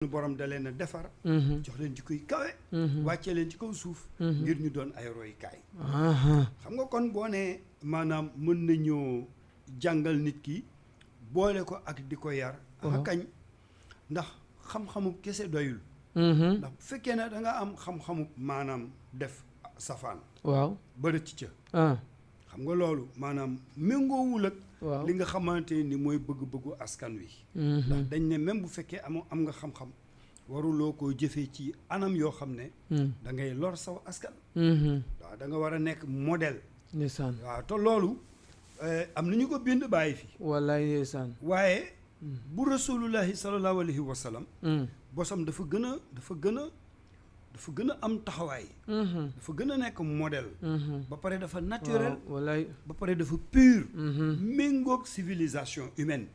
suñu borom da leen a defar jox leen jikko yu kawe wàccee leen ci kaw suuf ngir ñu doon ay roykaay xam nga kon boo ne maanaam mën nañoo jàngal nit ki boole ko ak di ko yar kañ ndax xam-xamu kese doyul ndax bu fekkee ne da nga am xam-xamu maanaam def safaan waaw bërëc ca xam nga loolu maanaam méngoowul ak li nga xamante ni mooy bëgg-bëggu askan wi ndax dañ ne même bu fekkee am nga xam-xam waruloo koo jëfee ci anam yoo xam ne da ngay lor saw askan waaw da nga war a nekk modèle ndeysaan waaw te loolu am na ñu ko bind bàyyi fi wallaay ndeysaan waaye bu rasulullahi sallallahu alayhi wa sallam bosam dafa gën a am taxawaay dafa gën a nekk modèle ba pare dafa naturel wallaay ba pare dafa pur méngoog civilisation humaine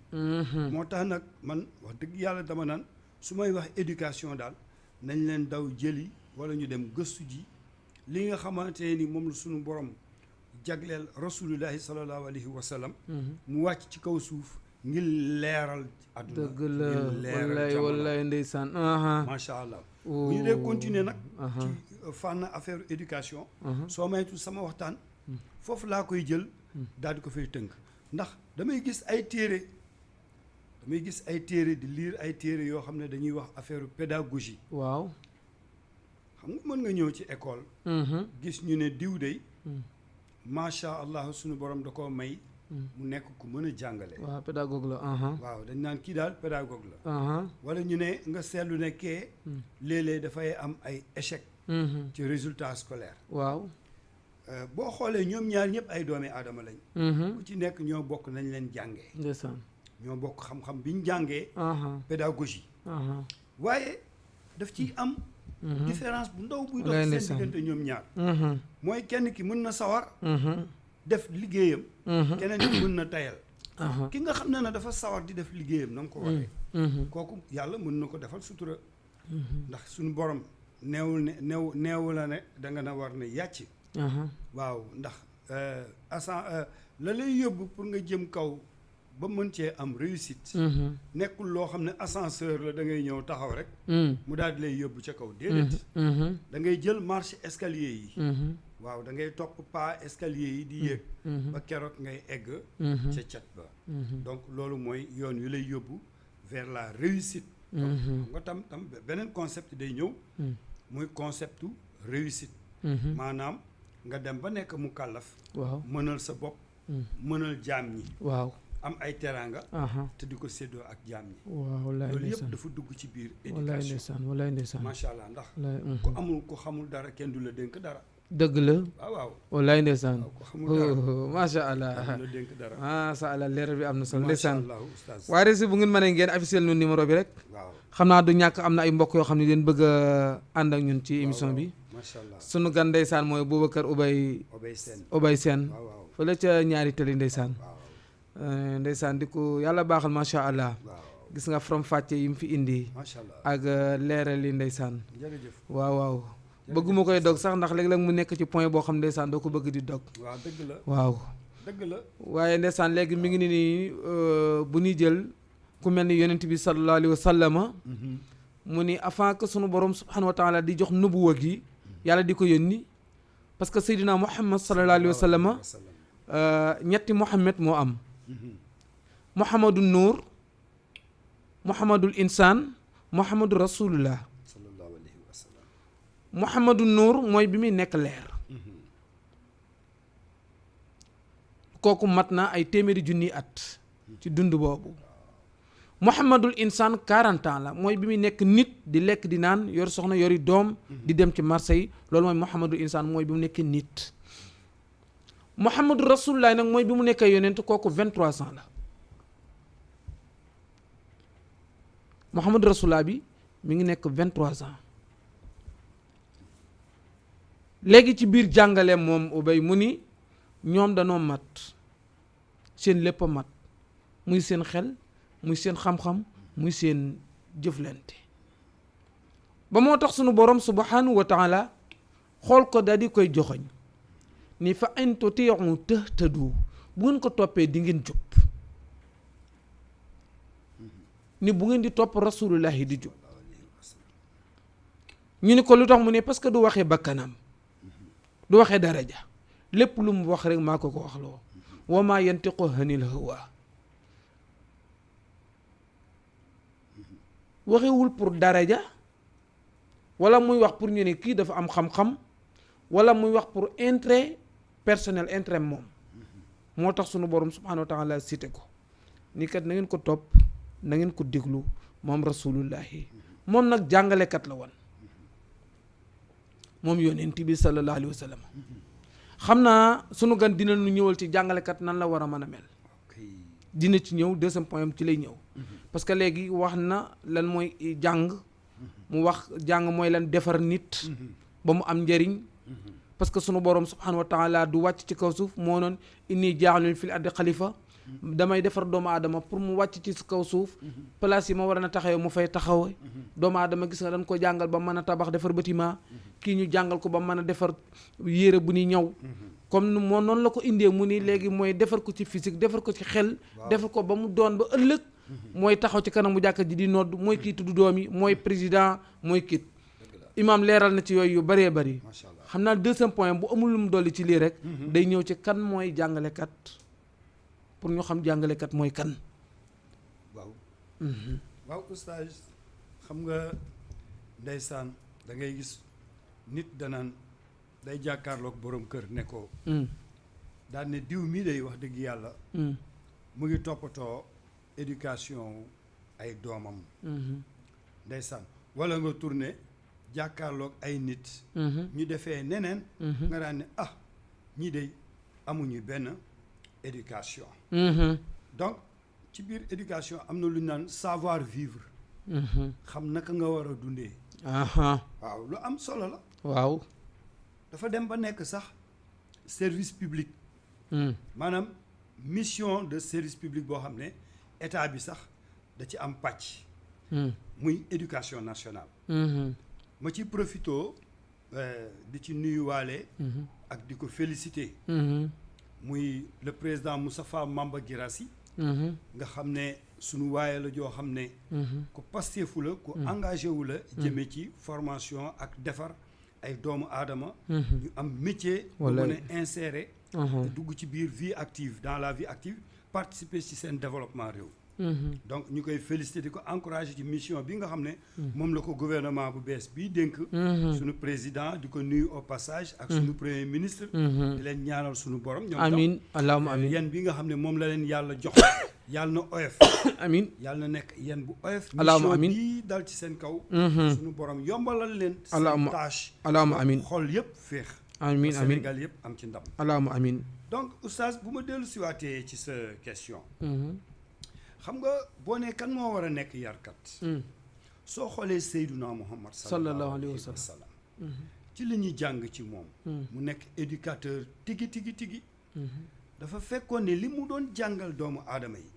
moo tax nag man wax dëgg yàlla dama naan su may wax éducation daal nañ leen daw jëli wala ñu dem gëstu ji li nga xamante ni moom la suñu borom jagleel rasulullahi sallallahu alayhi wa sallam mu wàcc ci kaw suuf ngir leeral àdduna dëgg la wallaay ndeysaan macha allah bu ñu dee continuer nag ci fànn affaire éducation soo maytu sama waxtaan foofu laa koy jël daal di ko fay tënk ndax damay gis ay téere di lire ay téere yoo xam ne dañuy wax affaire pédagogie waaw xam nga mën nga ñëw ci école gis ñu ne diw dey macha allah suñu borom da koo may mu nekk ku mën a jàngale waaw pédagogue la waaw dañ naan kii daal pédagogue la wala ñu ne nga seetlu ne kee léeg-léeg dafay am ay échec ci résultat scolaire waaw boo xoolee ñoom ñaar ñëpp ay doomi aadama lañ ku ci nekk ñoo bokk nañ leen jàngee ndeysaan ñoo bokk xam-xam bi ñu jàngee pédagogie waaye daf ciy am différence bu ndaw buy dox seen diggante ñoom ñaar mooy kenn ki mën na sawar def liggéeyam keneen ki mën na tayal ki nga xam ne na dafa sawar di def liggéeyam na nga ko waxee kooku yàlla mën na ko defal sutura ndax suñu borom neewu la ne da nga na war ne yàcc waaw ndax la lay yóbbu pour nga jëm kaw ba mën cee am réussite nekkul loo xam ne ascenseur la da ngay ñëw taxaw rek mu daal di lay yóbbu ca kaw déedéet da ngay jël marche escalier yi waaw da ngay topp pas escalier yi di yéeg ba keroog ngay egg ca cat ba donc loolu mooy yoon wi lay yóbbu vers la réussite donc nga tam beneen concept day ñëw muy conceptu réussite maanaam nga dem ba nekk mu kàllaf waaw mënal sa bopp mënal jaam ñi waaw am ay teraanga te di ko séddoo ak jaam ñi waaw loolu yëpp dafa dugg ci biir éducation wallaay ndeysaan macha allah ndax ku xamul dara kenn du la dénk dara dëgg la waaw wallaay ndeysaan macha allah la dénk dara macha allah leeral bi am na solo ndeysaan oustaz waaye resi bu ngeen mënee ngeen officiel nu numéro bi rek waaw xam naa du ñàkk am na ay mbokk yoo xam ne leen bëgg a ànd ak ñun ci émission bi macha allah sunu gan ndeysaan mooy Boubacar Obey Sène fële ca ñaari tëli ndeysaan ndeysaan di ko yàlla baaxal macha allah gis nga from fàcce yi mu fi indi ak leeral yi ndeysaan waaw bëgguma koy dog sax ndax léeg-léeg mu nekk ci point boo xam ndeysaan doo ko bëgg di dog waaw dëgg la waaw dëgg la waaye ndeysaan léegi mi ngi ni nii bu ñuy jël ku mel ni yonent bi sallallahu alayhi wa sallama mu ni avant que sunu borom subhanahu wa taala di jox nubuwa gi yàlla di ko yónni parce que Seydina Muhammad sallallahu alayhi wa sallama ñetti Muhammad moo am Muhammadu Nuur Muhammadul Insaan Muhammadu Rasulullah Muhammadu Nuur mooy bi muy nekk leer kooku mat na ay téeméeri junni at ci dund boobu Muhammadul Insaan 40 ans la mooy bi muy nekk nit di lekk di naan yor soxna yori doom di dem ci marché yi loolu mooy Muhammadul Insaan mooy bi mu nekkee nit Muhammadu Rasulullah nag mooy bi mu nekkee yonent kooku 23 ans la Muhammadu Rasulullah bi mi ngi nekk 23 ans léegi ci biir jàngale moom Ubay mu ni ñoom danoo mat seen lépp a mat muy seen xel muy seen xam-xam muy seen jëflante ba moo tax sunu borom subhanahu wa taala xool ko daal di koy joxoñ ni fa in tuti'u tahtadu bu ngeen ko toppee di ngeen jub ni bu ngeen di topp rasulullahi di jub ñu ni ko lu tax mu ne parce que du waxee bakkanam du waxee daraja lépp lu mu wax rek maa ko wax loo wa maa yantiqu anil hawa waxewul pour daraja wala muy wax pour ñu ne kii dafa am xam-xam wala muy wax pour intérêt personnel intérêt moom moo tax sunu borom subhanahu wa taala cité ko ni kat na ngeen ko topp na ngeen ko déglu moom rasulullahi moom nag jàngalekat la woon moom yonent bi sallallahu alayhi wa sallam xam naa sunu gan dina nu ñëwal ci jàngalekat nan la war a mën a mel dina ci ñëw deuxième point am ci lay ñëw parce que léegi wax na lan mooy jàng mu wax jàng mooy lan defar nit ba mu am njëriñ parce que sunu borom subhanahu wa taala du wàcc ci kaw suuf moo noon inni jaalun fil ardi xalifa damay defar doomu aadama pour mu wàcc ci kaw suuf place yi ma war a taxawee mu fay taxawe doomu aadama gis nga dañ ko jàngal ba mën a tabax defar bâtiment kii ñu jàngal ko ba mën a defar yére bu ñuy ñaw comme moo noonu la ko indee mu ni léegi mooy defar ko ci physique defar ko ci xel defar ko ba mu doon ba ëllëg mooy taxaw ci kanam mu jàkka ji di nodd mooy kii tudd doom yi mooy président mooy kiit imaam leeral na ci yooyu yu bëree bëri xam naa deuxième point bu amul lu mu dolli ci lii rek day ñëw ci kan mooy jàngalekat pour ñu xam jàngalekat mooy kan waaw waaw oustaz xam nga ndeysaan da ngay gis nit danaan day jàkkaarloog borom kër ne ko daan ne diw mii day wax dëgg yàlla mu ngi toppatoo éducation ay doomam ndeysaan wala nga tourné jàkkaarloog ay nit ñu defee neneen nga daan ne ah ñii day amuñu benn éducation donc ci biir éducation am na lu ñu naan savoir vivre xam naka nga war a dundee waaw lu am solo la waaw dafa dem ba nekk sax service public maanaam mission de service public boo xam ne état bi sax da ci am pàcc muy éducation nationale ma ci profito di ci nuyuwaale ak di ko féliciter muy le président Moustapha Mamba Guirassy nga xam ne sunu waaye la joo xam ne ku pasteefu la ku engagé wu la jëme ci formation ak defar ay doomu aadama ñu am métier bu mën a insérer te dugg ci biir vie active dans la vie active participer ci seen développement réew donc ñu koy féliciter di ko encourager ci mission bi nga xam ne moom la ko gouvernement bu bees bii dénk suñu président di ko nuyu au passage ak suñu premier ministre di leen ñaanal suñu borom ñoom amiin allahumma amiin yen bi nga xam ne moom la leen yàlla jox yàlla na oyof amiin yàlla na nekk yen bu oyof allahumma amiin mission bii dal ci seen kaw suñu borom yombalal leen seen tâche allahumma amiin xol yëpp féex amiin amiin Sénégal yëpp am ci ndam allahumma amiin donc oustaz bu ma dellu siwaatee ci sa question xam nga boo ne kan moo war a nekk yarkat soo xoolee Seyduna Muhammad sallallahu alayhi wa sallam ci li ñuy jàng ci moom mu nekk éducateur tigi dafa fekkoon ne li mu doon jàngal doomu aadama yi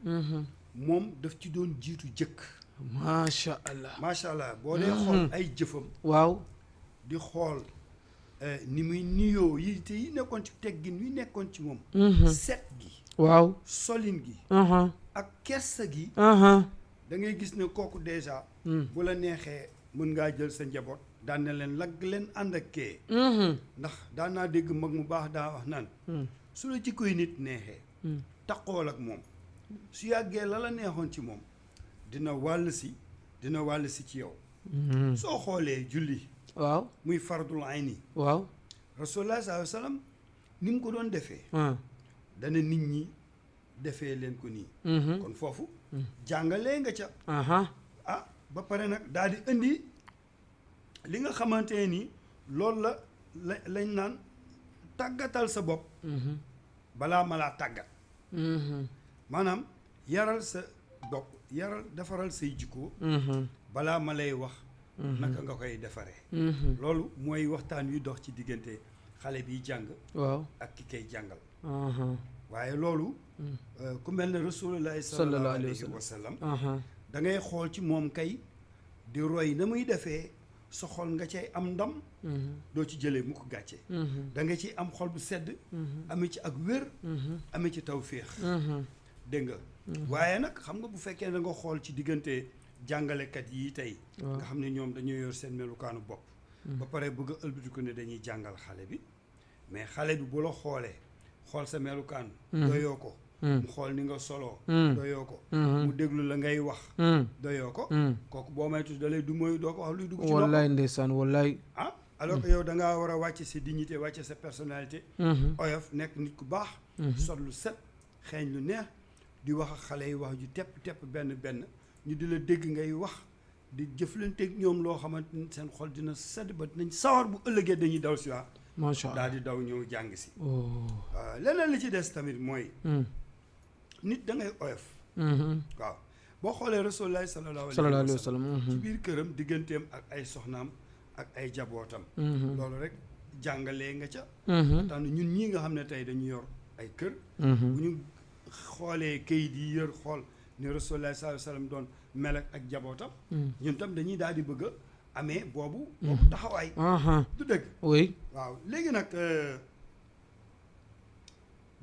moom daf ci doon jiitu jëkk macha allah boo dee xool ay jëfam waaw di xool ni muy nuyoo yi te yi nekkoon ci teggin yi nekkoon ci moom set gi waaw solin gi ak kersa gi da ngay gis ne kooku déjà bu la neexee mën ngaa jël sa njaboot daan na leen lagg leen ànd ak kee ndax daan naa dégg mag mu baax daa wax naan su la jikkoy nit neexee taqool ak moom su yàggee la neexoon ci moom dina wàll si ci yow soo xoolee julli waaw muy fardul ayni waaw rasulullah sallallahu alayhi wa sallam ni mu ko doon defee dana nit ñi defee leen ko nii kon foofu jàngalee nga ca ba pare nag daal di indi li nga xamante ni loolu la lañ naan tàggatal sa bopp balaa ma laa tàggat maanaam yaral sa bopp defaral say jikko balaa ma lay wax naka nga koy defaree loolu mooy waxtaan wi dox ci diggante xale biy jàng waaw ak ki koy jàngal waaye loolu ku mel ne rasulullahi sallallahu alayhi wa sallam da ngay xool ci moom kay di roy na muy defee sa xol nga cay am ndam doo ci jëlee mu ko gàcce da nga ci am xol bu sedd amee ci ak wér amee ci tawféex dégg nga waaye nag xam nga bu fekkee da nga xool ci diggante jàngalekat yi tey nga xam ne ñoom dañoo yor seen melukaanu bopp ba pare bëgg a ëlbati ko ne dañuy jàngal xale bi mais xale bi bu la xoolee xool sa melukaan doyoo ko mu xool ni nga soloo doyoo ko mu déglu la ngay wax doyoo ko kooku boo maytu da lay du mooy doo ko wax luy dugg ci wallaay ndeysaan wallaay alors que yow da ngaa war a wàcce sa dignité wàcce sa personnalité oyof nekk nit ku baax sol lu set xeeñ lu neex di wax ak xale yi wax ju tepp benn ñu di la dégg ngay wax di jëflanteeg ñoom loo xamante ni seen xol dina sedd ba dinañ sawar bu ëllëgee dañuy daw si waat macha allah daal di daw ñëw jàng si leneen li ci des tamit mooy nit da ngay oyof waaw boo xoolee Rasulullah sallallahu alayhi wa sallam ci biir këram digganteem ak ay soxnaam ak ay jabootam loolu rek jàngalee nga ca tax ñun ñii nga xam ne tey dañu yor ay kër bu ñu xoolee kayit yi yër xool ni Rasulullah sallallahu alayhi wa sallam doon mel ak jabootam ñun tam dañuy daal di bëgg a amee boobu taxawaay du dëgg oui waaw léegi nag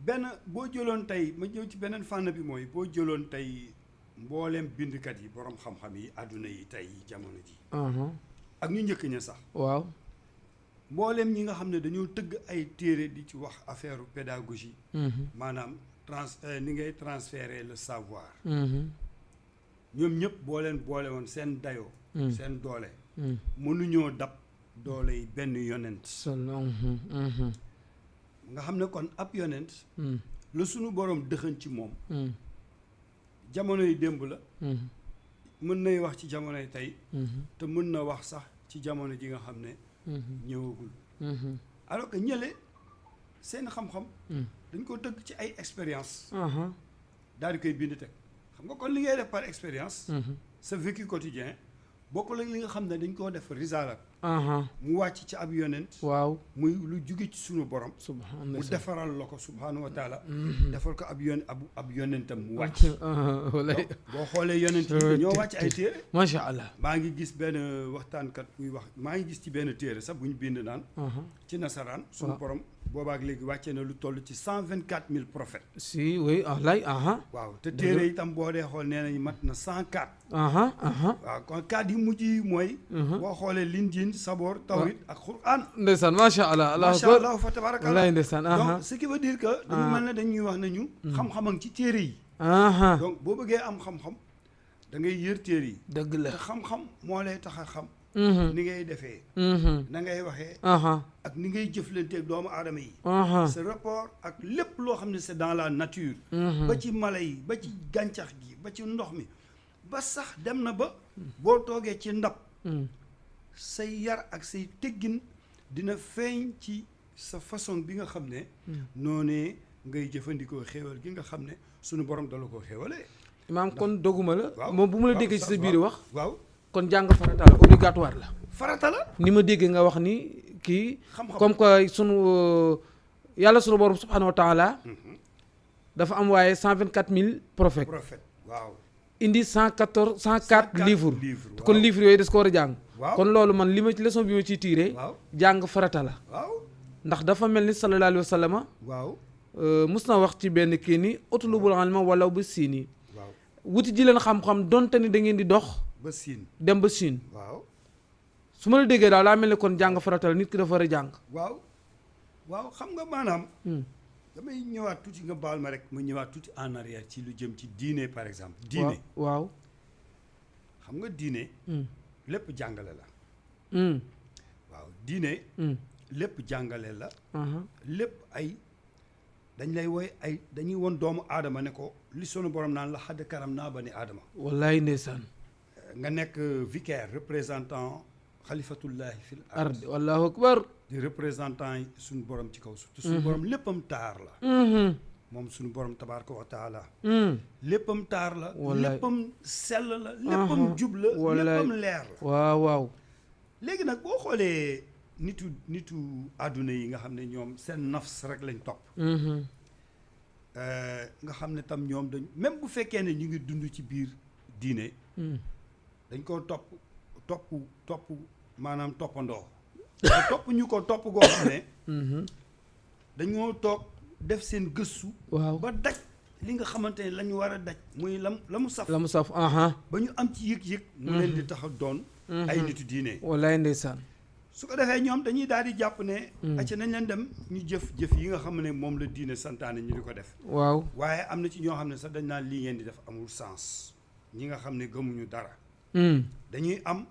benn boo jëloon tey ma ñëw ci beneen fànn bi mooy boo jëloon tey mbooleem bindkat yi borom xam-xam yi àdduna yi tey jamono ji ak ñu njëkk ña sax waaw mbooleem ñi nga xam ne dañoo tëgg ay téere di ci wax affaire pédagogie maanaam ni ngay transférer le savoir ñoom ñëpp boo leen boole woon seen dayoo seen doole mënuñoo dab doole yi benn yonent nga xam ne kon ab yonent la sunu borom dëxën ci moom jamono yi démb la mën nay wax ci jamono yi tey te mën na wax sax ci jamono ji nga xam ne ñëwagul alors que ñële seen xam-xam dañ ko tëgg ci ay expérience daal di koy bind teg xam nga kon li ngay def par expérience sa vécu quotidien bokkul ak li nga xam ne dañ koo def risaala mu wàcc ci ab yonent waaw muy lu jóge ci sunu borom subhanallah mu defaral la ko subhanahu wa taala defal ko ab yonentam mu wàcc boo xoolee yonent yi ñoo wàcc ay téere macha allah maa ngi gis benn waxtaankat buy wax maa ngi gis ci benn téere sax bu ñu bind naan ci nasaraan sunu borom boobaak léegi wàccee na lu toll ci 124 000 prophètes si oui lay waaw te téere itam boo dee xool nee nañu mat na 104 waaw kon 4 yu mujj yi mooy boo xoolee linjiin saboor tawhid ak quran ndeysaan macha allah macha allah fa tabarakallah lay ndeysaan donc ce qui veut dire que dañu mel ne dañuy wax nañu xam-xamam ci téere yi donc boo bëggee am xam-xam da ngay yër téere yi dëgg la te xam-xam moo lay tax a xam ni ngay defee na ngay waxee ak ni ngay jëflanteeg doomu aadama yi ce rapport ak lépp loo xam ne c'est dans la nature ba ci mala yi ba ci gàncax gi ba ci ndox mi ba sax dem na ba boo toogee ci ndab say yar ak say teggin dina feeñ ci sa façon bi nga xam ne noonee ngay jëfandikoo xéewal gi nga xam ne sunu borom dala ko xéewalee imaam kon doguma la moom bu ma la déggee ci sa biir wax waaw kon jàng farata la obligatoire la farata la ni ma déggee nga wax ni kii comme que sunu yàlla sunu borom subhanahu wa taala dafa am waaye 124 000 prophètes waaw indi 104 livres kon livres yooyu des ko war a jàng kon loolu man li ma ci leçon bi ma ciy tiiree jàng farata la ndax dafa mel ni sallallahu alayhi wa sallama mus na wax ci benn kii ni utlubul ilma walaw bi siini wuti ji leen xam-xam donte ni da ngeen di dox ba siin dem ba siin su ma la déggee daal daa mel ni kon jàng farata la nit ki dafa war a jàng waaw xam nga maanaam damay ñëwaat tuuti nga baal ma rek ma ñëwaat tuuti en arrière ci lu jëm ci diine par exemple diine waaw xam nga diine lépp jàngale la waaw diine lépp jàngale la lépp ay dañ lay woy ay dañuy won doomu aadama ne ko li sunu borom naan la xadd karam naa ba ni aadama wallaay ndeysaan nga nekk vicaire représentant xalifatullahi fil ard wallahu akbar di représentant yi suñu borom ci kaw suuf te suñu borom léppam taar la moom suñu borom tabaraka wa taala léppam taar la léppam sell la léppam jub la léppam leer la waaw léegi nag boo xoolee nitu àdduna yi nga xam ne ñoom seen nafs rek lañ topp nga xam ne tam ñoom dañ même bu fekkee ne ñu ngi dund ci biir diine dañ ko topp maanaam toppandoo topp ñu ko topp goo xam ne dañoo toog def seen gëstu ba daj li nga xamante ne la ñu war a daj muy la mu saf aha ba ñu am ci yëg-yëg mu leen di tax a doon ay nitu diine wallaay ndeysaan su ko defee ñoom dañuy daal di jàpp ne acca nañ leen dem ñu jëf yi nga xam ne moom la diine santaane ñu di ko def waaw waaye am na ci ñoo xam ne sax dañ naan lii ngeen di def amul sens ñi nga xam ne gëmuñu dara dañuy am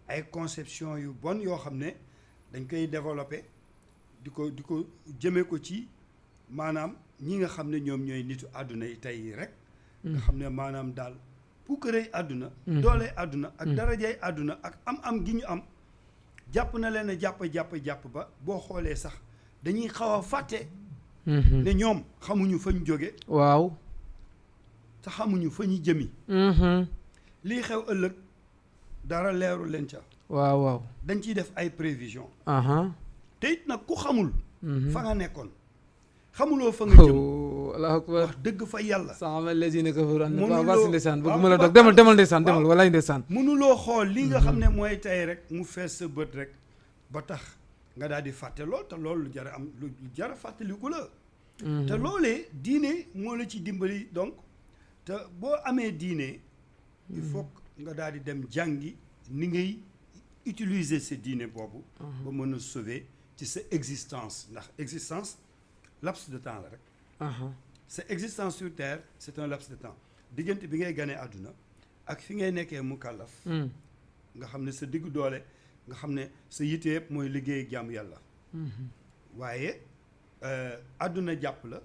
ay conception yu bon yoo xam ne dañ koy développer di ko jëmee ko ci maanaam ñi nga xam ne ñoom ñooy nitu àdduna yi tey rek nga xam ne maanaam daal puukarey àdduna doole àdduna ak darajay àdduna ak am gi ñu am jàpp na leen a jàpp ba boo xoolee sax dañuy xaw a fàtte ne ñoom xamuñu fa ñu jóge waaw te xamuñu fa ñu jëmi lii xew ëllëg dara leeru leen ca waaw dañ ciy def ay prévision te it nag ku xamul fa nga nekkoon xamuloo fa nga jëm allahu akbar wax dëgg fa yàlla sama lazina kafaru an basi ndeysaan bëgguma la dog demal ndeysaan demal walaay ndeysaan mënuloo xool li nga xam ne mooy tey rek mu fees sa bët rek ba tax nga daal di fàtte lool te loolu lu jara am lu jara fàttaliku la te loolee diine moo la ci dimbali donc te boo amee diine il faut nga daal di dem jàngi ni ngay utiliser sa diine boobu ba mën a sauver ci sa existence ndax existence laps de temps la rek sa existence sur terre c'est un laps de temps diggante bi ngay ganee àdduna ak fi ngay nekkee mukallaf nga xam ne sa diggu doole nga xam ne sa yitte yëpp mooy liggéey ak jaamu yàlla waaye àdduna jàpp la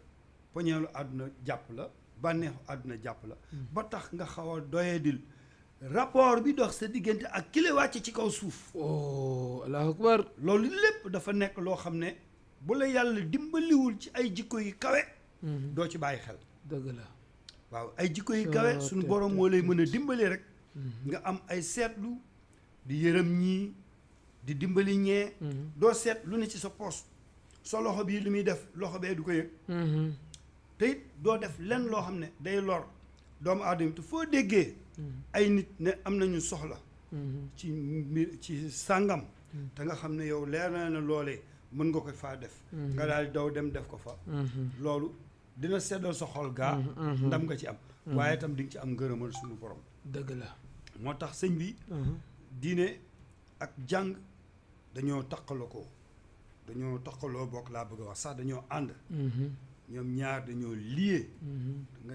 poñeelu àdduna jàpp la bànneexu àdduna jàpp la ba tax nga xaw a doyadil rapport bi dox sa diggante ak ki la wàcce ci kaw suuf allahu akbar loolu lépp dafa nekk loo xam ne bu la yàlla dimbaliwul ci ay jikko yu kawe doo ci bàyyi xel dëgg la waaw ay jikko yu kawe suñu borom moo lay mën a dimbali rek nga am ay seetlu di yërëm ñii di dimbali ñee doo seet lu ne ci sa poos sa loxo bii lu muy def loxo bee du ko yëg te it doo def lenn loo xam ne day lor doomu aadama te foo déggee ay nit ne am nañu soxla ci sàngam te nga xam ne yow leer na loolee mën nga ko faa def nga daal di daw dem def ko fa loolu dina seddal sa xol gaa ndam nga ci am waaye itam di nga ci am ngërëmal suñu borom dëgg la moo tax sëñ bi diine ak jàng dañoo taqaloo bokk laa bëgg a wax sax dañoo ànd ñoom ñaar dañoo lié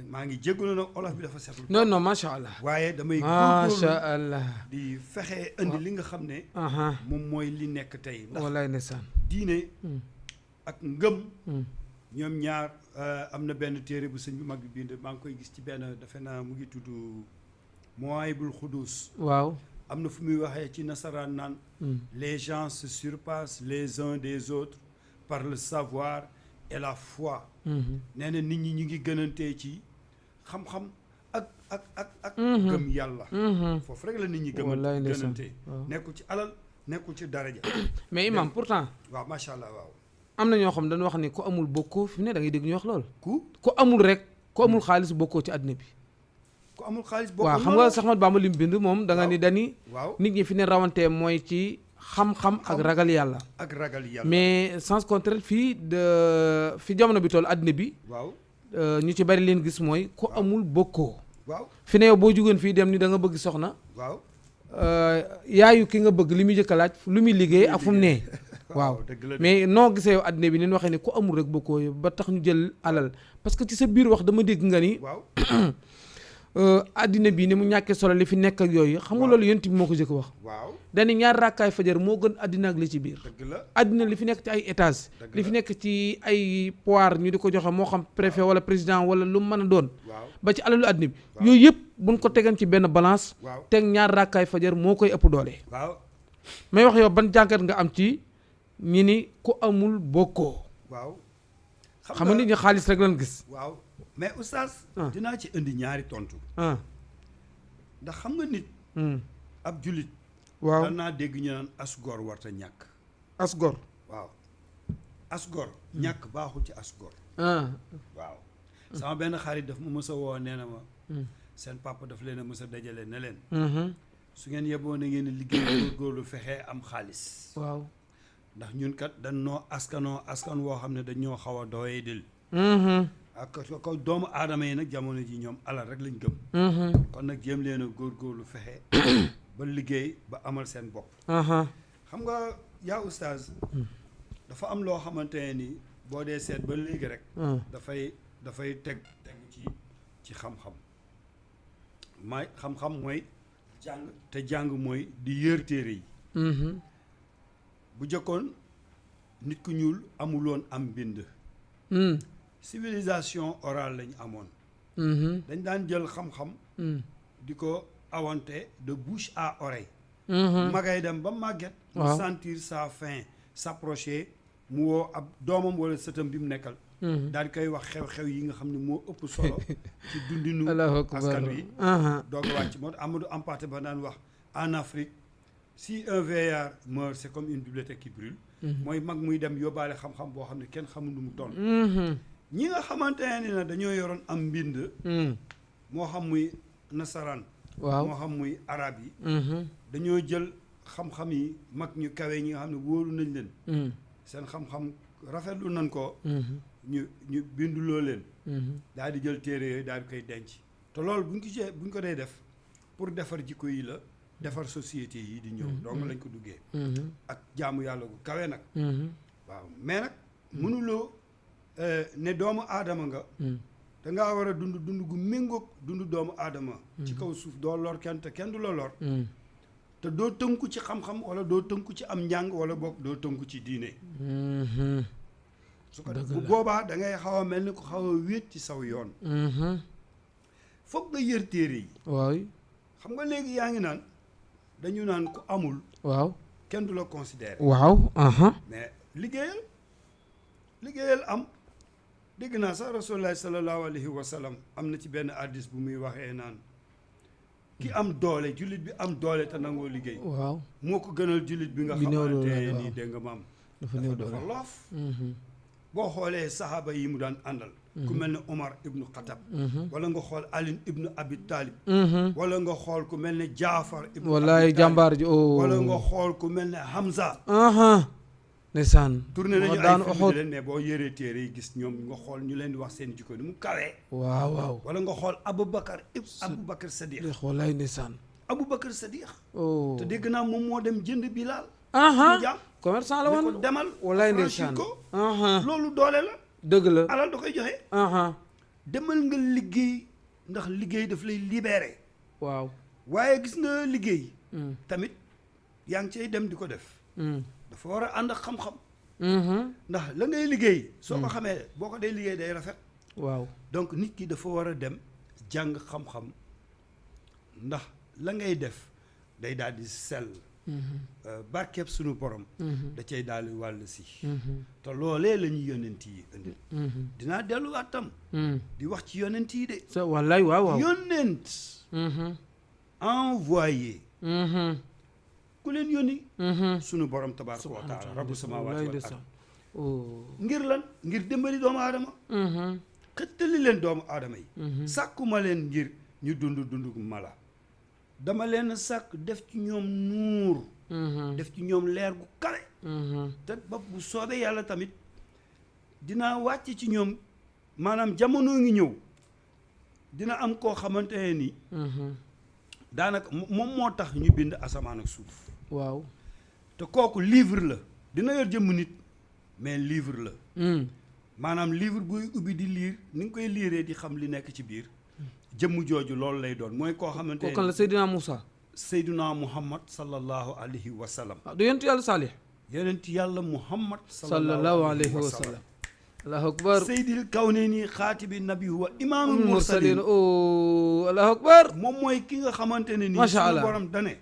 maa ngi jégalu nag olof bi dafa seetlu non macha allah waaye damay macha allah di fexe indi li nga xam ne moom mooy li nekk tey ndax wallaay ndeysaan diine ak ngëm ñoom ñaar am na benn téere bu sëñ bu mag bi bind maa ngi koy gis ci benn defe naa mu ngi tudd Mawahibul Xudus waaw am na fu muy waxee ci nasaraan naan les gens se surpassent les uns des autres par le savoir et la foi nee na nit ñi ñu ngi gënantee ci xam-xam ak gëm yàlla foofu rek la nit ñi gënantee nekkul ci alal nekkul ci daraja mais imam pourtant waaw macha allah waaw am na ñoo xam dañu wax ni ku amul bokkoo fi ne da ngay dégg ñu wax lool ku amul rek ku amul xaalis bokkoo ci àddina bi ku amul xaalis bokkoo waaw xam nga Seex Ahmadu Bamba lim bind moom da nga ni dani waaw nit ñi fi ne rawantee mooy ci xam-xam ak ragal yàlla mais sens contraire fii fi jamono bi toll àddina bi waaw ñu ci bari leen gis mooy ku amul bokkoo waaw fi ne yow boo jugoon fii dem ni da nga bëgg soxna waaw yaayu ki nga bëgg li muy jëkk a laaj lu muy liggéey ak fu mu ne waaw mais noo gisee yow àddina bi ni ñu waxee ni ku amul rek bokkoo yow ba tax ñu jël alal parce que ci sa biir wax dama dégg nga ni waaw àddina bi ni mu ñàkkee solo li fi nekk ak yooyu xam nga loolu yonent bi moo ko jëkk wax waaw dañu ñaar rakkaay fajar moo gën àddina ak li ci biir dëgg la àddina li fi nekk ci ay étage li fi nekk ci ay pouvoir ñu di ko joxe moo xam préfet wala président wala lu mën a doon ba ci alalu àddina bi yooyu yëpp buñ ko tegan ci benn balance teg ñaar rakkaay fajar moo koy ëpp doole may wax yow ban jàngat nga am ci ñi ni ku amul bokkoo waaw xam nga nit ñi xaalis rek lan gis waaw mais oustaz dinaa ci indi ñaari tontu ndax xam nga nit ab julit waaw daan naa dégg ñu naan asgor warta ñàkk asgor waaw asgor ñàkk baaxul ci asgor waaw sama benn xarit daf ma mës a woo nee na ma seen papa daf leen a mës a dajale ne leen su ngeen yeboo na ngeen liggéey góorgóorlu fexee am xaalis waaw ndax ñun kat dañ noo askan woo xam ne dañ ñoo xaw a doyee dil ak ko doomu aadama yi nag jamono ji ñoom alal rek lañ gëm kon nag jéem leen a góorgóorlu fexe ba liggéey ba amal seen bopp xam nga yaa oustaz dafa am loo xamante ne ni boo dee seet ba léegi rek dafay tegu ci xam-xam xam-xam mooy jàng te jàng mooy di yër téere yi bu jëkkoon nit ku ñuul amuloon am mbind civilisation orale lañ amoon dañ daan jël xam-xam di ko awante de bouche à oreille magay dem ba màgget mu sentir sa faim s'approcher mu woo ab doomam wala sëtam bi mu nekkal daal di koy wax xew-xew yi nga xam ne moo ëpp solo ci dundinu askan wi doog a wàcc moo tax Amadou Hampâté Bâ daan wax en Afrique si un vieillard meurt c'est comme une bibliothèque qui brûle mooy mag muy dem yóbbaale xam-xam boo xam ne kenn xamul nu mu toll ñi nga xamante ne ni dañoo yoroon am mbind moo xam muy nasaraan moo xam muy arab yi dañoo jël xam-xam yi mag ñu kawe ñi nga xam ne wóolu nañ leen seen xam-xam rafetlu nañ ko ñu binduloo leen daal di jël téere yooyu daal di koy denc te loolu buñ ko dee def pour defar jikko yi la defar société yi di ñëw donc lañ ko duggee ak jaamu yàlla gu kawe nag waaw mais nag mënuloo ne doomu aadama nga dangaa war a dund gu méngoog dund doomu aadama ci kaw suuf doo lor kenn te kenn du la lor te doo tënku ci xam-xam wala doo tënku ci am njàng wala boog doo tënku ci diine su ko def bu boobaa da ngay xaw a mel ni ko xaw a wéet ci saw yoon foog nga yër téere yi waaw xam nga léegi yaa ngi naan dañu naan ku amul waaw kenn du la considérer waaw mais liggéeyal am dégg naa sax rasulullah sallallahu alayhi wa sallam am na ci benn hadiis bu muy waxee naan ki am doole jullit bi am doole te nangoo liggéey waaw moo ko gënal jullit bi nga xamante nii dégg nga maam dafa loof boo xoolee sahaaba yi mu daan àndal ku mel ne Omar ibnu Xatab wala nga xool Ali ibnu Abi Talib wala nga xool ku mel ne Jaafar ibnu wallaay jàmbaar ji wala nga xool ku mel ne Hamza ndeysaan tourné nañu ay film leen ne boo yëree téere yi gis ñoom nga xool ñu leen di wax seen jikko ni mu kawee waaw wala nga xool Aboubacar Sadiq wallaay ndeysaan Aboubacar Sadiq te dégg naa moom moo dem jënd Bilal commerçant la woon ko demal wallaay ndeysaan ko loolu doole la dëgg la alal da koy joxe demal nga liggéey ndax liggéey daf lay libéré waaw waaye gis nga liggéey tamit yaa ngi cay dem di ko def dafa war a ànd ak xam-xam ndax la ngay liggéey soo ko xamee boo ko dee liggéey day rafet waaw donc nit ki dafa war a dem jàng xam-xam ndax la ngay def day daal di sell barkeeb suñu borom da cay daal di wàll si te loolee la ñu yonent yi indi dinaa delluwaat tam di wax ci yonent yi de sa wallaay waaw yonent envoyé ku leen yónni suñu borom tabaaraka wa taala rabbu samaawaati wal ard ngir lan ngir dimbali doomu aadama xëttali leen doomu aadama yi sàkkuma leen ngir ñu dund mala dama leen sàkk def ci ñoom nuur def ci ñoom leer gu kawe te ba bu soobee yàlla tamit dinaa wàcc ci ñoom maanaam jamono ngi ñëw dina am koo xamante ne ni daanaka moom moo tax ñu bind asamaan ak suuf waaw te kooku livre la dina yor jëmm nit mais livre la maanaam livre buy ubbi di liir ni nga koy liiree di xam li nekk ci biir jëmm jooju loolu lay doon mooy koo xamante ne kooku la Seydina Moussa Seydina Muhammad sallallahu alayhi wa sallam du yonent yàlla Saalih yonent yàlla Muhammad sallallahu alayhi wa sallam allahu akbar seydil kawnayni xaatibi nabi wa imaamul mursalin allahu akbar moom mooy ki nga xamante ne nii macha allah suñu borom dane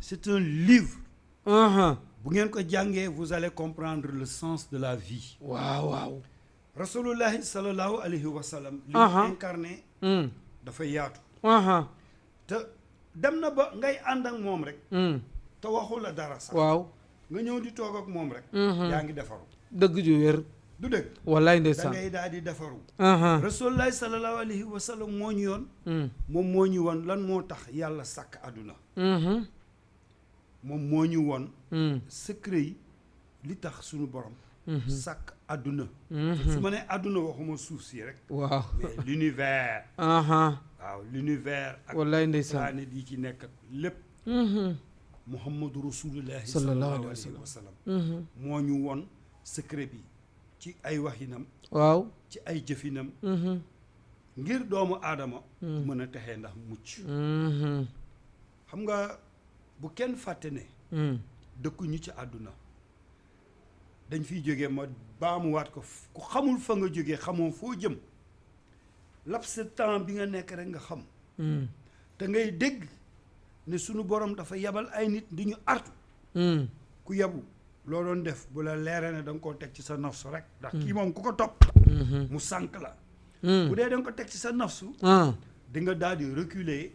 c'est un livre bu ngeen ko jàngee vous allez comprendre le sens de la vie waaw rasulullahi sallallahu alayhi wa sallam li incarné dafa yaatu te dem na ba ngay ànd ak moom rek te waxu la dara sax waaw nga ñëw di toog ak moom rek yaa ngi defaru dëgg ju wér du dëgg wallaay ndeysaan da ngay daal di defaru rasulullahi sallallahu alayhi wa sallam moo ñu yoon moom moo ñu won lan moo tax yàlla sàkk àdduna moom moo ñu won secret yi li tax suñu borom sàkk àdduna su ma nee àdduna waxuma suuf si rek waaw mais l'univers waaw l'univers ak wallaay ndeysaan planète yi ci nekk lépp muhammadu rasulullahi sallallahu sallallahu alayhi alayhi wa sallam moo ñu won secret bi ci ay waxinam waaw ci ay jëfinam ngir doomu aadama mën a texee ndax mucc xam nga bu kenn fàtte ne dëkkuñu ci àdduna dañ fiy jógee ma baamuwaat ko ku xamul fa nga jógee xamoo foo jëm laps de temps bi nga nekk rek nga xam te ngay dégg ne sunu borom dafa yabal ay nit di ñu artu ku yabu loo doon def bu la leeree ne da nga koo teg ci sa nafsu rek ndax kii moom ku ko topp mu sànk la bu dee da nga ko teg ci sa nafsu di nga daal di reculer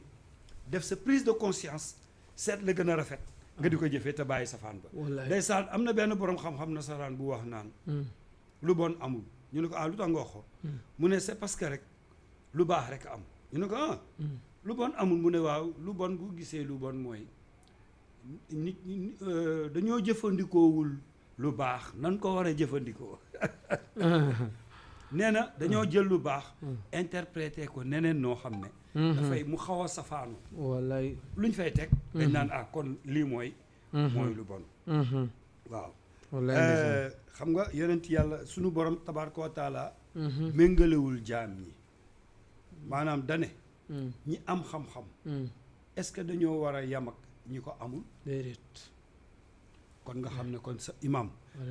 def sa prise de conscience seet la gën a rafet nga di ko jëfee te bàyyi safaan ba ndeysaan am na benn borom xam-xam nasaraan bu wax naan lu bon amul ñu ne ko lu tax nga wax ko mu ne c'est parce que rek lu baax rek am ñu ne ko lu bon amul mu ne waaw lu bon bu gisee lu bon mooy nit dañoo jëfandikoowul lu baax nan ko war a jëfandikoo nee na dañoo jël lu baax interpréter ko neneen noo xam ne dafay mu xaw a safaanu wallaay luñ fay teg dañ naan kon lii mooy lu bon waaw xam nga yonent yàlla sunu borom tabaaraka wa taala méngalewul jaam ñi maanaam dane ñi am xam-xam est-ce que dañoo war a yam ak ñi ko amul déedéet kon nga xam ne kon sa imam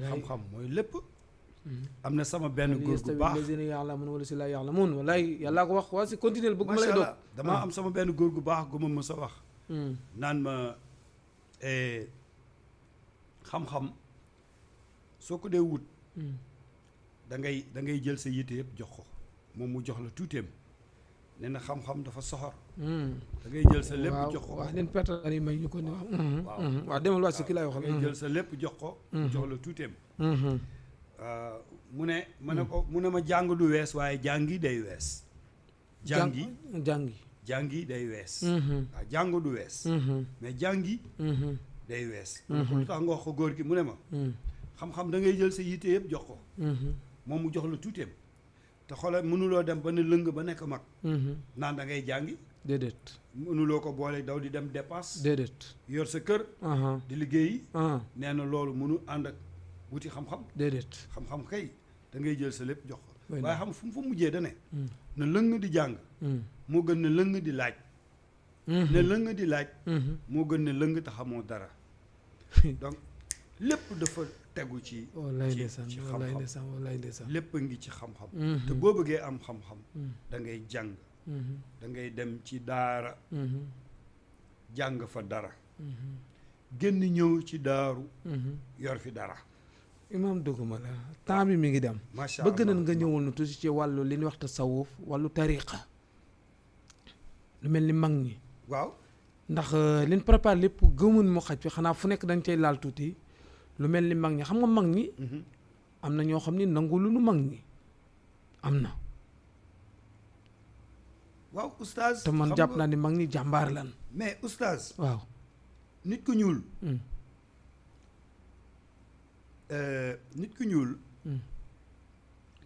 xam-xam mooy lépp am na sama benn góor gu baax lazina ya'lamuun wala si laa ya'lamuun wallaay yàllaa ko wax waa si continuer bëgg ma lay doog damaa am sama benn góor gu baax gu ma mës a wax naan ma xam-xam soo ko dee wut da ngay jël sa yitte yëpp jox ko moom mu jox la tuuteem nee na xam-xam dafa soxor da ngay jël sa lépp jox ko wax leen perte ani may ñu ko ni wax waaw demal waa si ki laay waxal da ngay jël sa lépp jox ko jox la tuuteem mu ne ma ne ko mu ne ma jàng du wees waaye jàngi day wees jàngi day wees waaw jàng du wees mais jàngi day wees mu ne ko lu tax nga wax ko góor gi mu ne ma xam-xam da ngay jël sa yitte yëpp jox ko moom mu jox la tuuteem te xoolal mënuloo dem ba ne lëng ba nekk mag naan da ngay jàngi déedéet mënuloo ko boole daw di dem dépense déedéet yor sa kër di liggéeyi nee na loolu mënu ànd ak wuti xam-xam déedéet xam-xam kay da ngay jël sa lépp jox ko waaye xam fu mu fa mujjee da ne na lëng di jàng moo gën ne lëng di laaj ne lëng di laaj moo gën ne lëng te xamoo dara donc lépp dafa tegu ci xam-xam lépp a ngi ci xam-xam te boo bëggee am xam-xam da ngay jàng da ngay dem ci daara jàng fa dara génn ñëw ci daaru yor fi dara imaam doguma la temps bi mi ngi dem bëgg nañ nga ñëwal nu tuuti ci wàllu li ñuy wax tasawuf wàllu tariqa lu mel ni mag ñi waaw ndax liñ préparé lépp gëmun mu xaj fi xanaa fu nekk dañ cay laal tuuti lu mel ni mag ñi xam nga mag ñi am na ñoo xam ni nangu lu nu mag ñi am na waaw oustaz te man jàpp naa ni mag ñi jàmbaar lan mais oustaz waaw nit ku ñuul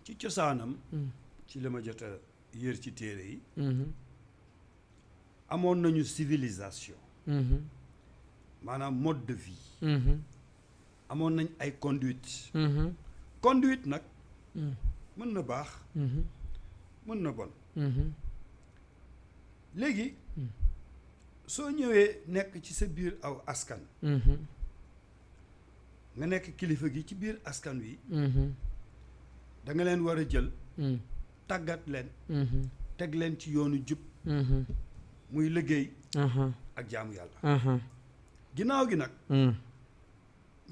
ci cosaanam ci li ma jot a yër ci téere yi amoon nañu civilisation maanaam mode de vie amoon nañ ay conduite conduite nag mën na baax mën na bon léegi soo ñëwee nekk ci sa biir aw askan nga nekk kilifa gi ci biir askan wi da nga leen war a jël tàggat leen teg leen ci yoonu jub muy liggéey ak jaamu yàlla ginnaaw gi nag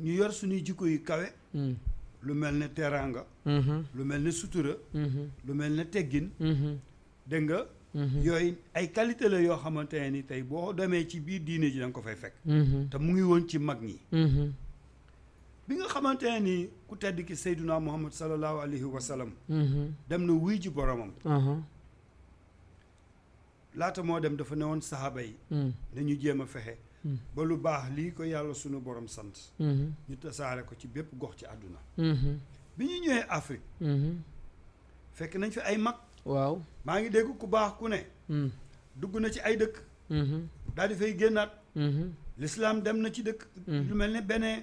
ñu yor suñuy jikko yu kawe lu mel ne teraanga lu mel ne sutura lu mel ne teggin dégg nga yooyu ay qualité la yoo xamante ne ni tey boo demee ci biir diine ji da nga ko fay fekk te mu ngi woon ci mag ñi bi nga xamante ne ni ku tedd ki Seyduna Muhammad sallallahu alayhi wa sallam dem na wuy ji boromam laata moo dem dafa newoon saxaaba yi nañu jéem a fexe ba lu baax lii ko yàlla sunu borom sant ñu tasaare ko ci bépp gox ci àdduna bi ñu ñëwee Afrique fekk nañ fi ay mag waaw maa ngi dégg ku baax ku ne dugg na ci ay dëkk daal di fay génnaat l'islam dem na ci dëkk lu mel ne Bénin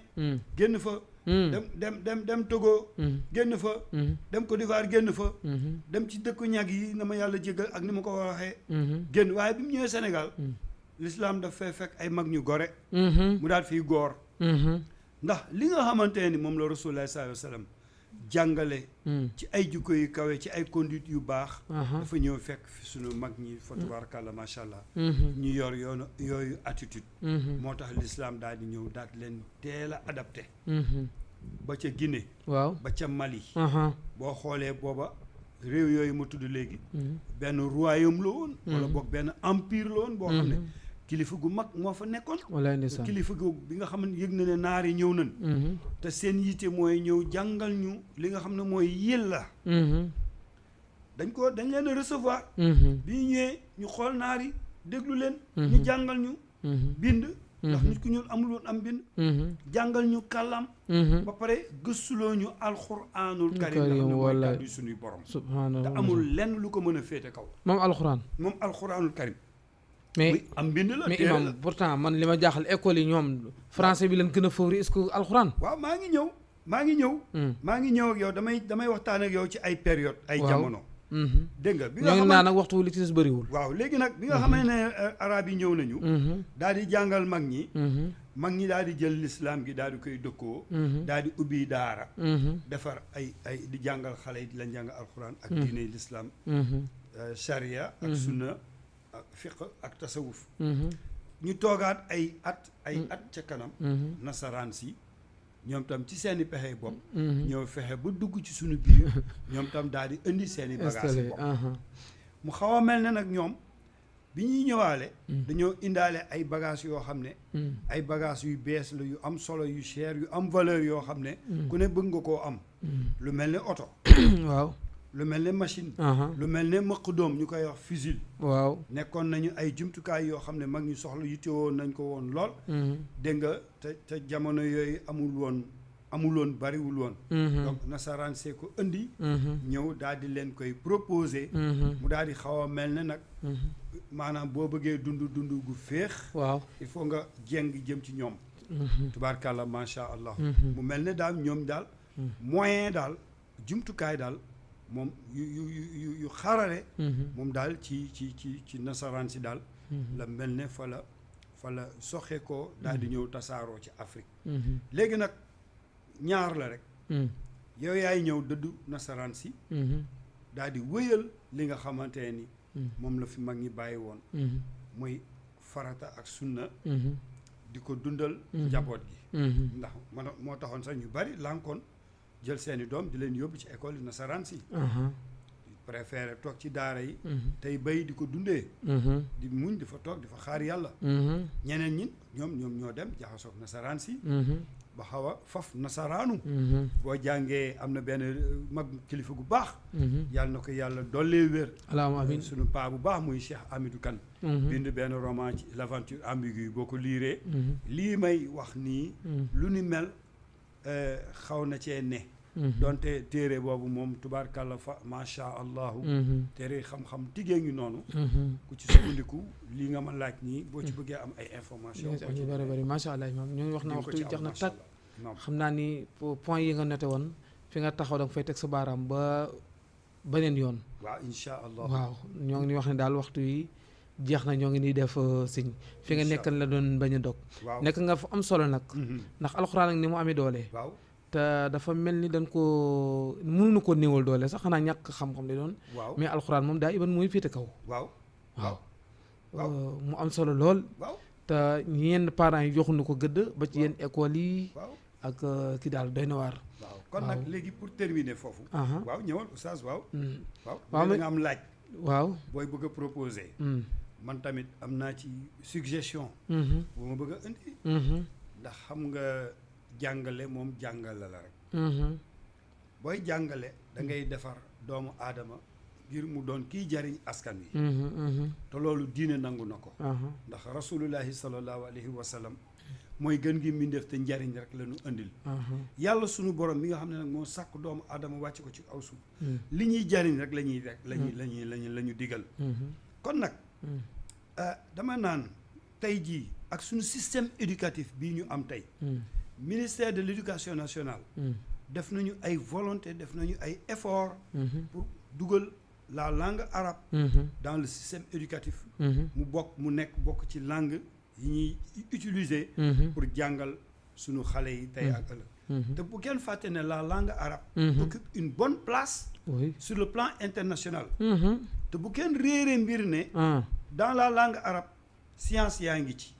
génn fa dem Togo génn fa dem Côte d'Ivoire génn fa dem ci dëkku ñag yi na ma yàlla jégal ak ni ma ko waxee génn waaye bi mu ñëwee Sénégal l'islam daf fay fekk ay mag ñu gore mu daal fii góor ndax li nga xamante ni moom la Rasulullah sallallahu alayhi wa sallam jàngale ci ay jikko yu kawe ci ay conduite yu baax dafa ñëw fekk fi sunu mag ñi fa tabarakallah macha allah ñu yor yoonu yooyu attitude moo tax l'islam daal di ñëw daal di leen teel a adapté ba ca Guinée waaw ba ca Mali boo xoolee booba réew yooyu ma tudd léegi benn royaume la woon wala boog benn empire la woon boo xam ne kilifa gu mag moo fa nekkoon kilifa gu bi nga xam ne yëg na ne naar yi ñëw nañ te seen yitte mooy ñëw jàngal ñu li nga xam ne mooy yilla dañ leen a recevoir bi ñu ñëwee ñu xool naar yi déglu leen ñu jàngal ñu bind ndax nit ku ñuul amul woon am bind jàngal ñu kàllaam ba pare gëstuloo ñu alxuraanul karim nga xam ne mooy kàddu suñuy borom te amul lenn lu ko mën a féete kaw moom alxuraanul karim mais am bind la mais imam pourtant man li ma jaaxal école yi ñoom français bi leen gën a favori est-ce que alxuraan waaw maa ngi ñëw ak yow damay waxtaan ak yow ci ay période ay jamono dégg nga bi nga xam naa nag waxtu li ci des bëriwul waaw léegi nag bi nga xamee ne arab yi ñëw nañu daal di jàngal mag ñi daal di jël l'islam gi daal di koy dëkkoo daal di ubbi daara defar ay di jàngal xale yi di leen jàngal alxuraan ak diine l'islam charia ak sunna ak fiqh ak tasawuf ñu toogaat ay at ca kanam nasaraan si ñoom tam ci seeni pexe bopp ñëw fexe ba dugg ci suñu biir ñoom tam daal di indi seeni bagages yi bopp mu xaw a mel ne nag ñoom bi ñuy ñëwaale dañoo indaale ay bagages yoo xam ne ay bagages yu bees la yu am solo yu cher yu am valeur yoo xam ne ku ne bëgg nga koo am lu mel ne oto waaw lu mel ne machine lu mel ne mëq doom ñu koy wax fusil waaw nekkoon nañu ay jumtukaay yoo xam ne mag ñu soxla yittewoon nañ ko woon lool dégg nga te jamono yooyu amul woon bariwul woon donc nasaraan see ko indi ñëw daal di leen koy proposer mu daal di xaw a mel ne nag maanaam boo bëggee dund gu féex waaw il faut nga jeng jëm ci ñoom tubaarkàlla macha allah mu mel ne daal ñoom daal moyen daal jumtukaay daal moom yu xarale moom daal ci nasaraan si daal la mel ne fa la soxe ko daal di ñëw tasaaroo ci Afrique léegi nag ñaar la rek yow yaay ñëw dëddu nasaraan si daal di wëyal li nga xamante ni moom la fi mag ñi bàyyi woon muy farata ak sunna di ko dundal njaboot gi ndax moo taxoon sax ñu bari lànkoon jël seeni doom di leen yóbbu ci école yi nasaraan si préféré toog ci daara yi tey bay di ko dundee di muñ di fa toog di fa xaar yàlla ñeneen ñi ñoom ñoo dem jaxasoog nasaraan si ba xaw a faf nasaraanu boo jàngee am na benn mag kilifa gu baax yàlla na ko yàlla dollee wér amiin suñu paa bu baax muy Cheikh Hamidou Kane bind benn roman ci l'aventure ambiguë boo ko liiree lii may wax nii lu ni mel xaw na cee ne donte téere boobu moom tubaarkàlla fa macha allahu téere xam-xam tiggée ngi noonu ku ci sukkandiku lii nga ma laaj nii boo ci bëggee am ay information ñu bëri bëri macha allah imam ñu ngi wax na waxtu jeex na tàkk xam naa ni point yi nga noté woon fi nga taxaw da nga fay teg sa baaraam ba beneen yoon waaw incha allah waaw ñoo ngi ni wax ne daal waxtu yi jeex na ñoo ngi nii def siñ fi nga nekkan la doon bañ a dog nekk nga fa am solo nag ndax alxuraan ak ni mu amee doole te dafa mel ni dañ ko mënuñu ko néewal doole sax xanaa ñàkk xam-xam di doon mais alxuraan moom daa iban mooy féete kaw waaw mu am solo lool te yenn parents yi joxuñu ko gëdd ba ci yenn école yi ak ki daal doy na waar kon nag léegi pour terminer foofu waaw ñëwal oustaz waaw nga am laaj booy bëgg a proposer man tamit am naa ci suggestion bu ma bëgg a indi ndax xam nga jàngale moom jàngale la rek booy jàngale da ngay defar doomu aadama ngir mu doon kiy jariñ askan wi te loolu diine nangu na ko ndax rasulullahi sallallahu alayhi wa sallam mooy gën gi mbindeef te njariñ rek la ñu indil yàlla sunu borom mi nga xam ne nag moo sàkk doomu aadama wàcc ko ci aw suuf li ñuy jariñ rek la ñu digal kon nag dama naan tey jii ak suñu système éducatif bii ñu am tey ministère de l'éducation nationale def nañu ay volonté def nañu ay effort pour dugal la langue arabe dans le système éducatif mu nekk ci langue yi ñuy utiliser pour jàngal suñu xale yi tey ak ëllëg te bu kenn fàtte ne la langue arabe occupe une bonne place sur le plan international te bu kenn réeree mbir ne dans la langue arabe science yaa ngi ci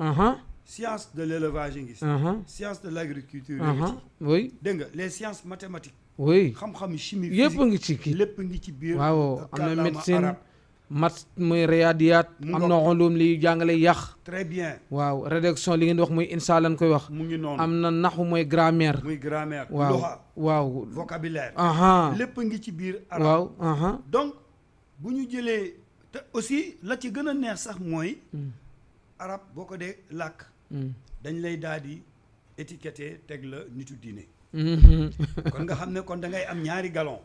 science de l'élevage ngi ci science de l'agriculture ngi ci oui dégg nga les sciences mathématiques oui xam-xam chimie yëpp ngi ci kii lépp ngi ci biir waaw am na médecine mat muy riyaadiyaat am na xolum li jàngale yàq très bien waaw rédaction li ngeen di wax muy insa lañ koy wax mu ngi noonu am na naxu mooy grammaire waaw vocabulaire lépp ngi ci biir arabe waaw donc bu ñu jëlee te aussi la ci gën a neex sax mooy arabe boo ko dee làkk dañ lay daal di étiqueté teg la nitu diine kon nga xam ne kon da ngay am ñaari galon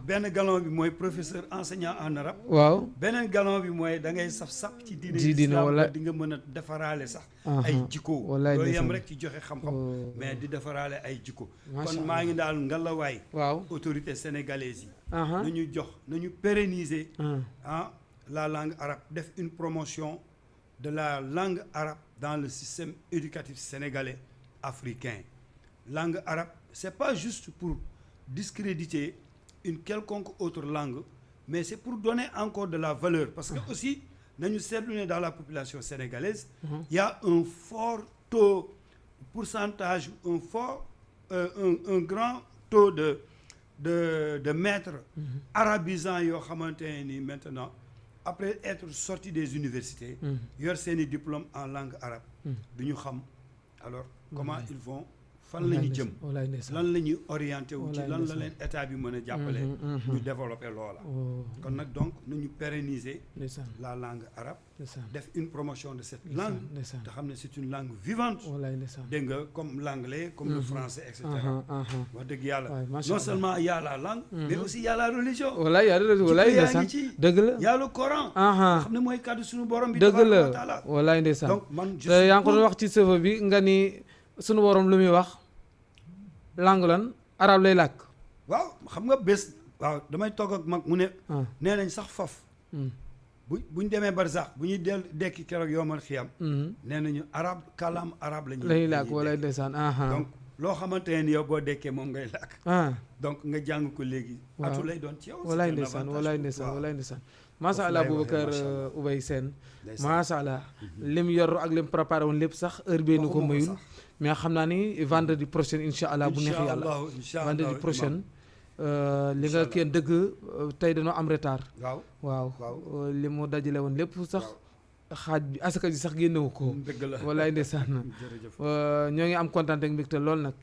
benn galon bi mooy professeur enseignant en arabe waaw beneen galon bi mooy da ngay saf ci diine wala di nga mën a defaraale sax ay jikko loolu yem rek ci joxe xam-xam mais di defaraale ay jikko kon maa ngi daal ngalawaay waaw autorité sénégalaise yi nañu pérenniser la langue arabe def une promotion de la langue arabe dans le système éducatif sénégalais africain langue arabe c'est pas juste pour discréditer une quelconque autre langue mais c'est pour donner encore de la valeur parce que aussi nañu seetlu ne dans la population sénégalaise il y a un fort taux pourcentage un grand taux de maîtres arabisants yoo xamante ni maintenant après être sortis des universités yor seeni diplôme en langue arabe du ñu xam alors comment ils vont fan la ñu jëm lan la ñuy orienté wu ci lan la leen état bi mën a jàppale ñu développer loola kon nag donc nañu pérenniser la langue arabe def une promotion de cette langue te xam ne c'est une langue vivante dégg nga comme l'anglais comme le français et cetera wax dëgg yàlla non seulement y a la langue mais aussi y a la religion yaa ngi ci dëgg la y a le Coran xam ne mooy kàddu suñu borom bi dëgg la walaay ndeysaan donc man yaa ngi ko doon wax ci sëfa bi nga ni suñu borom lu muy wax langue lan arabe lay làkk waaw xam nga bés waaw damay togg ak mag mu ne nee nañ sax faf buñ demee barsax bu ñuy dekki keroog yoomal xiyam nee nañu arabe kàllaam arabe lañuy làkk wala ndeysaan donc loo xamante ne yow boo dekkee moom ngay làkk donc nga jàng ko léegi atu lay doon ci yow walaay ndeysaan macha allah Boubacar Oubeye Sène macha allah lim yor ak lim préparé woon lépp sax heure bee nu ko mayul mais xam naa ni vendredi prochain incha allah bu neex yàlla vendredi prochain li nga kenn dëgg tey dañoo am retard waaw li mu dajale woon lépp sax xaaj bi asaka ji sax génnewu ko walaay ndeysaan ñoo ngi am kontaan ak mbégte lool nag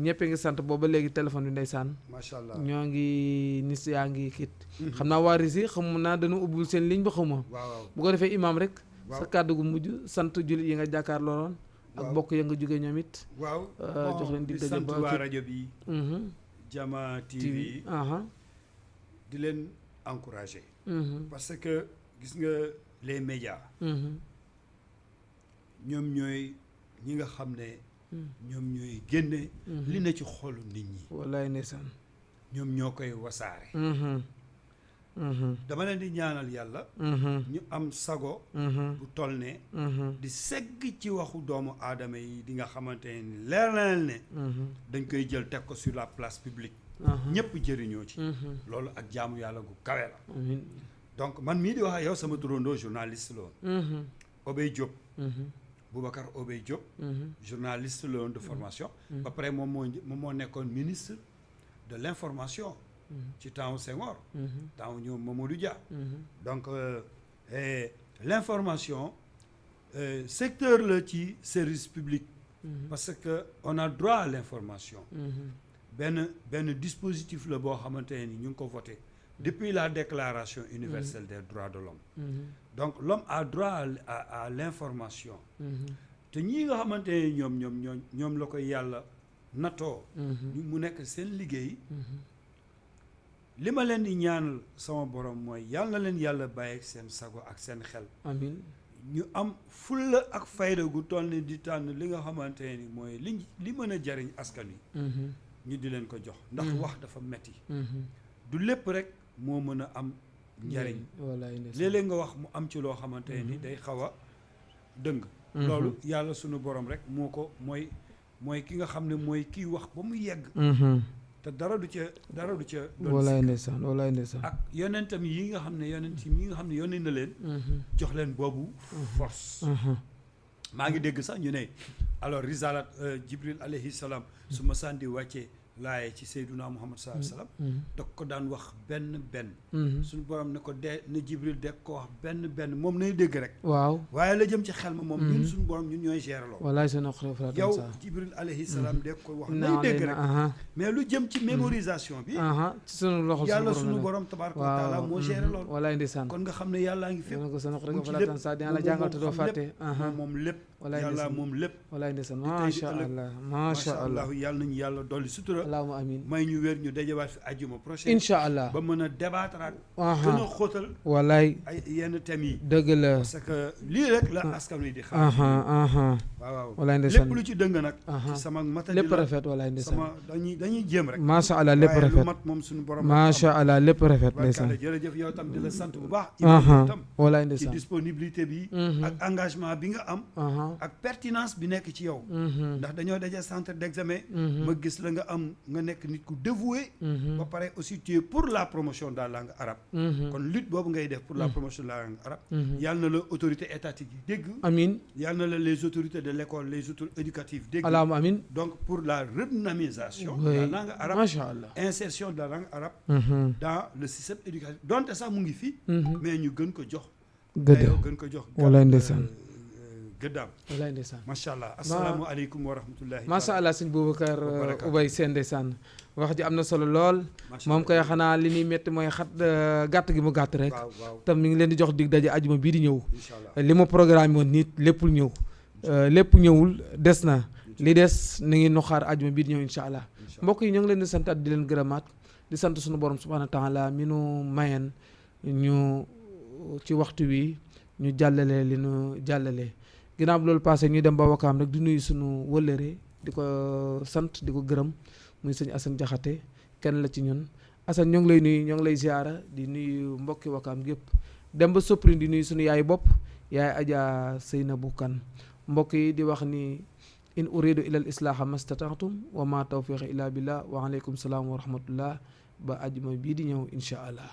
ñëpp ngi sant booba léegi téléphone bi ndeysaan macha allah ñoo ngi nis yaa ngi kit xam naa waa Risi xam naa dañu ubbul seen ligne ba xawma bu ko defee imam rek sa kàddu gu mujj sant jullit yi nga jàkkaar looloon ak bokk ya nga jógee ñoom it jox leen dig daje ba waa rajo bi Jama TV di leen encourager parce que gis nga les médias ñoom ñooy ñi nga xam ne ñoom ñooy génne li na ci xolu nit ñi wallaay ndeysaan ñoom ñoo koy wasaare dama leen di ñaanal yàlla ñu am sago bu toll ne di segg ci waxu doomu aadama yi di nga xamante ni leer na leen ne dañ koy jël teg ko sur la place publique ñëpp jëriñoo ci loolu ak jaamu yàlla gu kawe la donc man mii di wax ak yow sama turandoo journaliste la woon Obey Diop Boubacar Obey Diop journaliste la woon de formation ba pare moom moo nekkoon ministre de l'information ci temps Senghor temps ñoom Mamadou Dia donc l'information secteur la ci service public parce que on a droit à l'information benn dispositif la boo xamante ne ni ñu ngi ko voté depuis la déclaration universelle des droits de l'homme donc l'homme a droit à l'information te ñii nga xamante ne ñoom la koy yàlla natoo mu nekk seen liggéey li ma leen di ñaanal sama borom mooy yàlla na leen yàlla bàyyi ak seen sago ak seen xel amiin ñu am fulla ak fayda gu toll ni di tànn li nga xamante ni mooy li mën a jariñ askan wi ñu di leen ko jox ndax wax dafa metti du lépp rek moo mën a am njariñ léeg-léeg nga wax mu am ci loo xamante ni day xaw a dëng loolu yàlla sunu borom rek moo ko mooy ki nga xam ne mooy kiy wax ba mu yegg te dara du ca walaay ndeysaan ak yonentam yi nga xam ne yónnee na leen jox leen boobu force maa ngi dégg sax ñu ne alors risalat Jibril alayhi salaam su ma sàndi wàccee laaye ci Seyduna Muhammad sallallahu alayhi wasallam da ko daan wax benn suñu borom ne ko ne Jibril de ko wax benn moom nay dégg rek waaw waaye la jëm ci xel ma moom ñun suñu borom ñun ñooy gérer loolu wallaay seen yow Jibril alayhi salaam de ko wax nay dégg rek mais lu jëm ci mémorisation bi ci sunu loxo yàlla suñu borom tabaaraka wa taala moo gérer loolu wallaay ndeysaan kon nga xam ne yàllaa ngi fépp ko seen rek fa la sa dina la jàngal te doo fàtte moom lépp yàlla moom lépp wallaay ndeysaan macha allah yàlla nañu yàlla dolli sutura allahumma amin may ñu wér ñu dajewaat fi àjjuma prochaine incha allah ba mën a débattre gën a xóotal wallaay ay yenn thèmes yi dëgg la parce que lii rek la askan wi di xaar waaw wallaay ndeysaan lépp lu ci dëng nag ci sama matadi lépp rafet wallaay ndeysaan sama dañuy jéem rek macha allah lépp rafet lu mat moom suñu borom macha allah lépp rafet ndeysaan jërëjëf yow tam di la sant bu baax tam wallaay ndeysaan ci disponibilité bi ak engagement bi nga am ak pertinence bi nekk ci yow ndax dañoo daje centre d'examen ma gis la nga am nga nekk nit ku dévoué ba pare aussi tu es pour la promotion de la langue arabe kon lutte boobu ngay def pour la promotion de la langue arabe yàlla na la autorité étatique yi dégg amiin yàlla na la les autorités de l'école les autorités éducatives dégg allahumma amiin donc pour la redynamisation de la langue arabe macha allah insertion de la langue arabe dans le système éducatif donte sax mu ngi fi mais ñu gën ko jox gën ko jox walaay ndeysaan gëddaam walaay ndeysaan macha allah asalaamaaleykum wa rahmatullahi macha allah sëñ Boubacar Oubay Sène ndeysaan wax ji am na solo lool moom koy xanaa li ñuy métti mooy gàtt gi mu gàtt rek tam mi ngi leen di jox dig daje ajuma bii di ñëw li mu programme woon nit léppul ñëw lépp ñëwul des na li des na ngi noxaar ajuma bii di ñëw incha allah mbokk yi ñoo ngi leen di santaat di leen gërëmaat di sant suñu borom subhanahu wa taala mi nu mayen ñu ci waxtu wi ñu jàllale li nu jàllale ginnaaw loolu passé ñuy dem ba Wakaam rek di nuyu suñu wëllëre di ko sant di ko gërëm muy sëñ Assane Jaxate kenn la ci ñun Assane ñoo ngi lay nuyu ñoo ngi lay ziara di nuyu mbokki Wakaam gépp dem ba Soprim di nuyu suñu yaay bopp yaay Adja Seynabou Kane mbokk yi di wax ni in uridu ila al islaha mastata'tum wa ma tawfiqi illa billah wa aleykum salaam wa rahmatullah ba ajuma bii di ñëw incha allah